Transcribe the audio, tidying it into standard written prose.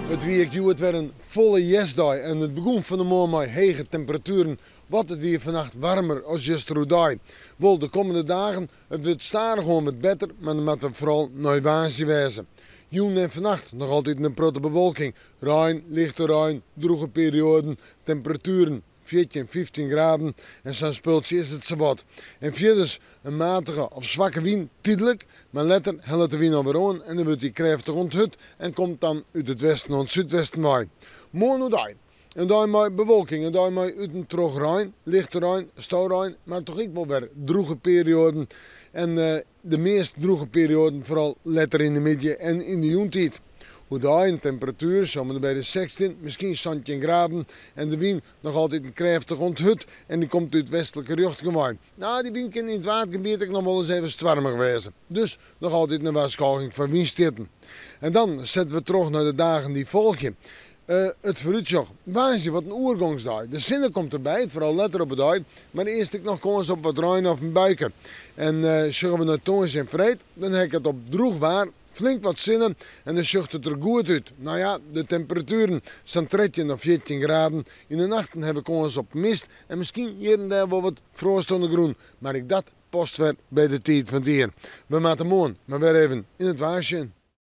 It wie ek hjoed wer in folle hjerstdei en it begûn fan 'e moarn mei hege temperatueren, want it wie fannacht waarmer as juster oerdei. Wol de kommende dagen, it wurdt stadichoan wat better, mar dan moatte we foaral nei woansdei wêze. Jûn en fannacht noch altyd in protte bewolking, rein, lichte rein, drûge perioaden, temperatueren 14, 15 graden en sa'n spultsje is it sawat. En fierders in matige of swakke wyn tydlik, mar letter hellet de wyn alwer oan en dan wurdt dy krêftich oant hurd en komt dan út it westen oant súdwesten wei. Moarn oerdei in dei mei bewolking, in dei mei út en troch rein, lichte rein, storein, mar toch ek wol wer drûge perioaden en de meast drûge perioaden foaral letter yn de middei en yn de jûntiid. Oerdei in temperatuer om en by de 16, miskien 17 graden en de wyn noch altyd krêftich oant hurd en dy komt út westlike rjochting wei. No, dy wyn kin yn it Waadgebiet ek noch wolris even stoarmich wêze. Dus noch altyd in warskôging foar wynstjitten. En dan sette we troch nei de dagen dy't folgje. It foarútsjoch. Woansdei wat in oergongsdei. De sinne komt derby, foaral letter op 'e dei, mar earst ek noch kâns op wat rein of in buike. En sjogge we nei tongersdei en freed, dan ha ik it op drûch waar, flink wat sinne en dan sjocht it der goed út. No ja, de temperatueren sa'n 13 of 14 graden. Yn de nachten ha we kâns op mist en miskien hjir en dêr wol wat froast oan de grûn. Mar ek dat past wer by de tiid fan it jier. We moatte moarn mar wer even yn it waar sjen.